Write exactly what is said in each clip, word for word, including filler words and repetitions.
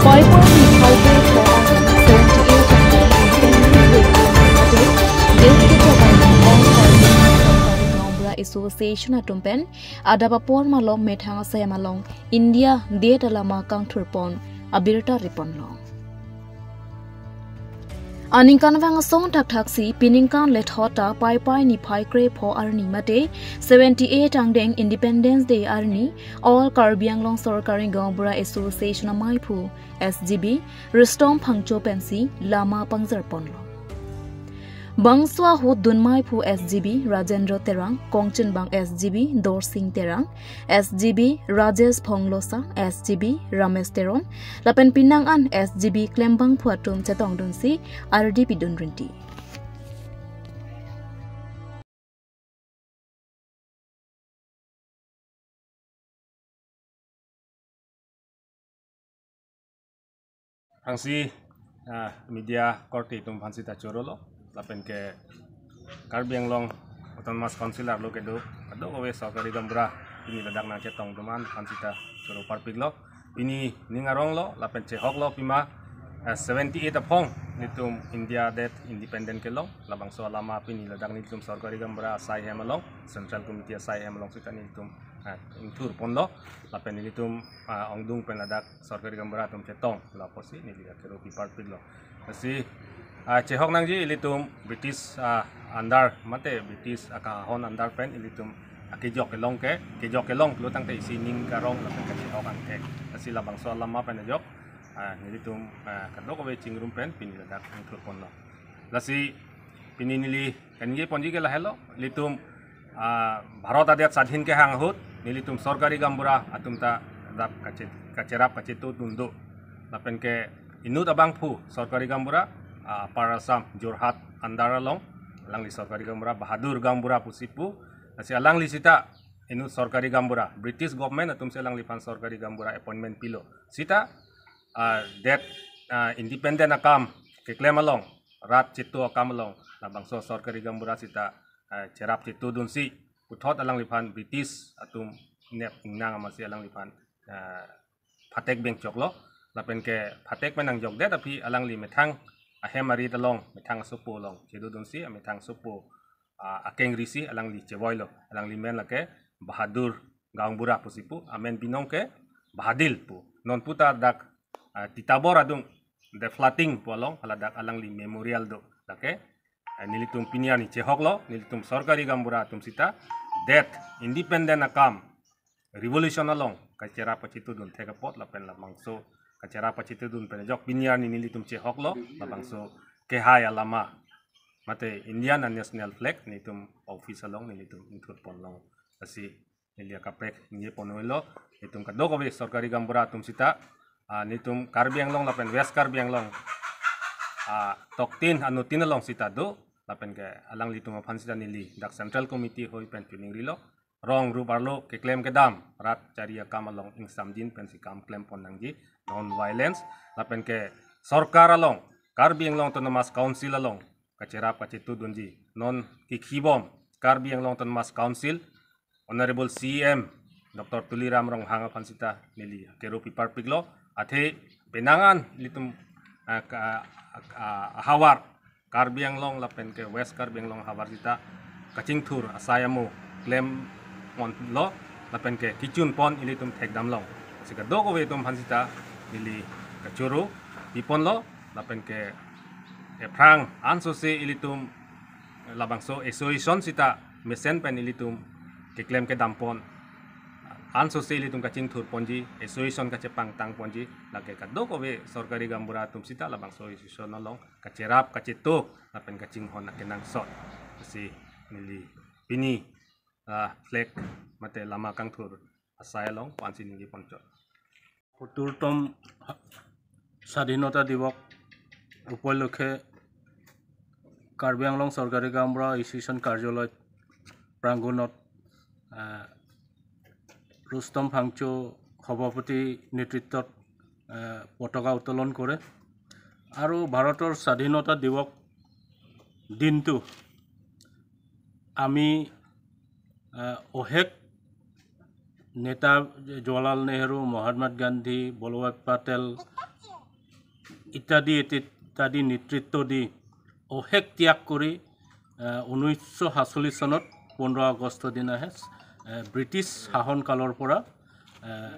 Paipar ni Paipar seventy eight Association atum pen adap apor malom methang asai malom India det alama kangthurpon abirta riponlo. Aningkanvang asong thakthaksi piningkan lethot ta Paipar niphai krepho arni mate seventy eight angdeng Independence Day arni All Karbi Anglong Sorkari Gaonbura Association amaiphu S G B Rustom Phangcho pensi lama pangzarponlo. Bangso ahut dunmaiphu S G B Rajendra Terang, kongchinbang S G B Dorsing Terang, S G B Rajesh Phonglosa, S G B Ramesh Teron, lapen pinang an S G B klembangphu atum chetongdunsi ardi pidun rinti. Angsi, ah, media korte atum aphan sita chorolo, lapen ke Karbi Anglong Autonomous Council arlo kedo, kadokave sorkari gaonbura, pini ladak nangchetong atum aphan sita choro parpiklo. Pini ning aronglo, lapen chehoklo pima, eh, seventy eight aphong nelitum India det independent kelong, labangso alama pini ladak nelitum sorkari gaonbura asai hem along, Central Committee asai hem along sita nelitum, eh, ingthurponlo, lapen nelitum, eh, ongdung pen ladak sorkari gaonbura atum chetonglo pusi neli akero pi parpiklo. Lasi, ah, chehok nangji ilitum British, ah, under, mate British akahon under pen ilitum akejok kelong ke, kejok kelong pulo tangte isi ning karong lapen kachehok angke. Lasi labangso alama pen ajok, ah, nelitum, ah, kadokave chingrum pen pini ladak ingthurponlo. Lasi pini neli kaningjeponji ke lahelo, ilitum, ah, Bharat adet sadhin kehang ahut, nelitum sorkari gaonbura atum ta adap kache-, kacherap kachetudun do. Lapen ke inut abangphu sorkari gaonbura, ah, Upper Assam, Jorhat under along, alangli sorkari gaonbura, Bahadur gaonbura pusi pu, lasi alangli sita inut sorkari gaonbura, British government atumsi alangliphan sorkari gaonbura appointment pilo. Sita, ah, det, ah, independent akam keklem along, rat chetu akam along, labangso sorkari gaonbura sita, ah, cherap chetudunsi, puthot alangliphan British atum nep ingnang amatsi alangliphan, ah, phatek bengchoklo, lapen ke phatek pen nangjokdet aphi alangli methang ahem arit along, methang asopo along chedodunsi, methang asopo, ah, akengrisi alangli chevoilo, alangli men lake Bahadur gaonbura pusi pu, amen binong ke Bahadil pu. Non puta dak, ah, Titabor adung, the floating pu along, haladak alangli memorial do. Lake, ah, nelitum pini arni chehoklo, nelitum sorkari gaonbura atum sita, det independent akam, revolution along kacherap kachetudun thek apot lapen labangso kacherap kachetudun pen ajok pini arni nelitum chehoklo, labangso kehai alama, mate Indian National Flag nelitum office along nelitum ingthurponlo. Lasi neli akaprek ningjeponlo, nelitum kadokave sorkari gaonbura atum sita, ah, nelitum Karbi Anglong lapen West Karbi Anglong, ah, toktin anuttin along sita do, lapen ke alanglitum aphan sita neli dak Central Committee hoi pen chuningrilo, rong rup arlo keklem kedam, rat chari akam along ingsamjin pensi kam klempon nangji, non violence, lapen ke sorkar along, Karbi Anglong Autonomous Council along kacherap kachetudunji, non kikhibom Karbi Anglong Autonomous Council, Honorable C E M Doctor Tuliram Ronghang aphan sita neli akero pi parpiklo, athe penang an ilitum, ah, ka, ah, ahavar Karbi Anglong lapen ke West Karbi Anglong ahavar sita kachingthur asai amo klemponlo, lapen ke kechunpon ilitum thekdamlong. Lasi kadokave atum aphan sita neli kachoro piponlo, lapen ke ephrang ansose ilitum labangso association sita mesen pen ilitum keklem kedamponlo, ansose ilitum kachingthurponji, association kachepangtangponji, lake kadokave sorkari gaonbura atum sita labangso association along kacherap kachetu lapen kachinghon akenangsot. Lasi neli pini, ah, flag mate lama kangthur asai along pu-ansi ningjeponchot. সত্তৰতম স্বাধীনতা দিৱস উপলক্ষে কাৰ্বি আংলং চৰকাৰী গাঁওবুঢ়া এছ'চিয়েশ্যন কাৰ্যালয় প্ৰাংগণত, আহ, ৰুস্তম ফাংচু সভাপতি নেতৃত্বত, আহ, পতাকা উত্তোলন কৰে আৰু ভাৰতৰ স্বাধীনতা দিৱস দিনটো আমি, আহ, অশেষ নেতা জৱাহৰলাল নেহৰু, মহাত্মা গান্ধী, বল্লভভাই পেটেল, ইত্যাদি ইত্যাদি নেতৃত্ব দি অশেষ ত্যাগ কৰি আহ, ঊনৈছশ সাতচল্লিছ চনত পোন্ধৰ আগষ্ট দিনাহে আহ, ব্ৰিটিছ শাসনকালৰ পৰা আহ,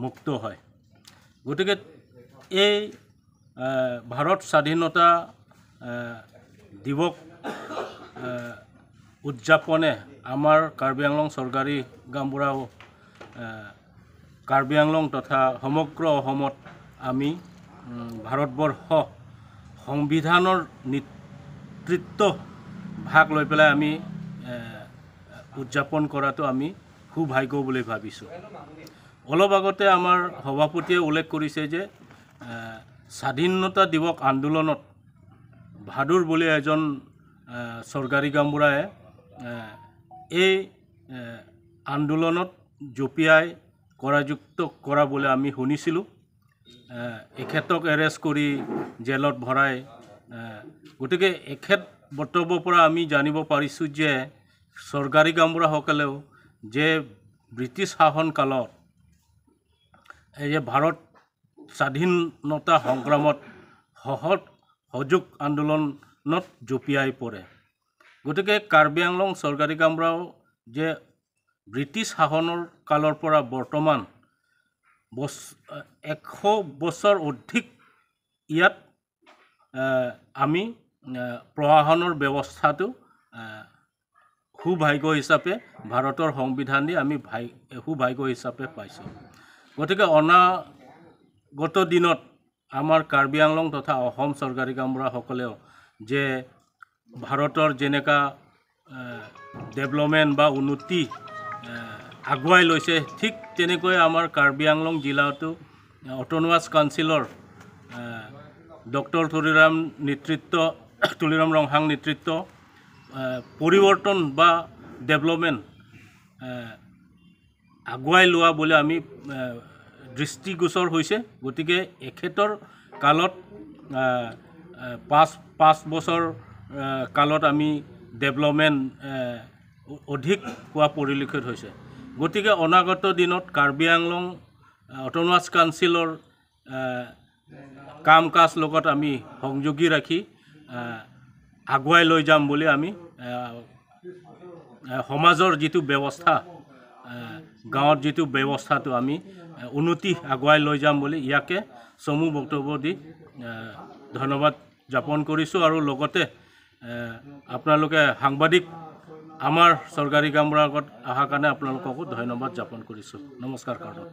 মুক্ত হয়। গতিকে এই আহ, ভাৰত স্বাধীনতা আহ, দিৱস আহ, উদযাপনে আমাৰ কাৰ্বি আংলং চৰকাৰী গাঁওবুঢ়াও আহ, কাৰ্বি আংলং তথা সমগ্ৰ অসমত আমি উম, ভাৰতবৰ্ষ সংবিধানৰ নেতৃত্ব ভাগ লৈ পেলাই আমি এ, উদযাপন কৰাটো আমি সৌভাগ্য বুলি ভাবিছোঁ। অলপ আগতে আমাৰ সভাপতিয়ে উল্লেখ কৰিছে যে এ, স্বাধীনতা দিৱস আন্দোলনত ভাদুৰ বুলি এজন এ, চৰকাৰী গাঁওবুঢ়াই এ, এই এ, আন্দোলনত জঁপিয়াই কৰাযুক্ত কৰা বুলি আমি শুনিছিলোঁ। এ, এখেতক এৰেষ্ট কৰি জেলত ভৰাই এ, গতিকে এখেত বক্তব্যৰ পৰা আমি জানিব পাৰিছোঁ যে চৰকাৰী গাঁওবুঢ়াসকলেও যে ব্ৰিটিছ শাসনকালত এই যে ভাৰত স্বাধীনতা সংগ্ৰামত সহজ সহযোগ আন্দোলনত জঁপিয়াই পৰে। গতিকে কাৰ্বি আংলং চৰকাৰী গাঁওবুঢ়াও যে ব্ৰিটিছ শাসনৰ কালৰ পৰা বৰ্তমান বছ এশ বছৰ অধিক ইয়াত এ, আমি এ, প্ৰশাসনৰ ব্যৱস্থাটো এ, সৌভাগ্য হিচাপে ভাৰতৰ সংবিধান দি আমি ভাই সৌভাগ্য হিচাপে পাইছোঁ। গতিকে অনাগত দিনত আমাৰ কাৰ্বি আংলং তথা অসম চৰকাৰী গাঁওবুঢ়াসকলেও যে ভাৰতৰ যেনেকা ডেভেলপমেণ্ট বা উন্নতি এ, আগুৱাই লৈছে, ঠিক তেনেকৈ আমাৰ কাৰ্বি আংলং জিলাতো অট'নমাছ কাউন্সিলৰ ডক্টৰ তুলিৰাম নেতৃত্ব তুলিৰাম ৰংহাং নেতৃত্ব এ, পৰিৱৰ্তন বা ডেভেলপমেণ্ট এ, আগুৱাই লোৱা বুলি আমি এ, দৃষ্টিগোচৰ হৈছে। গতিকে এখেতৰ কালত এ, এ, পাঁচ পাঁচ বছৰ এ, কালত আমি ডেভেলপমেণ্ট এ, অ- অধিক হোৱা পৰিলক্ষিত হৈছে। গতিকে অনাগত দিনত কাৰ্বি আংলং এ, অট'নমাছ কাউন্সিলৰ এ, কাম কাজ লগত আমি সংযোগী ৰাখি এ, আগুৱাই লৈ যাম বুলি আমি এ, এ, সমাজৰ যিটো ব্যৱস্থা এ, গাঁৱত যিটো ব্যৱস্থাটো আমি এ, উন্নতি আগুৱাই লৈ যাম বুলি ইয়াকে চমু বক্তব্য দি এ, ধন্যবাদ জ্ঞাপন কৰিছোঁ আৰু লগতে এ, আপোনালোকে সাংবাদিক আমাৰ চৰকাৰী গাঁওবুঢ়াৰ আগত অহাৰ কাৰণে আপোনালোককো ধন্যবাদ জ্ঞাপন কৰিছোঁ। নমস্কাৰ, কাৰ্ডন।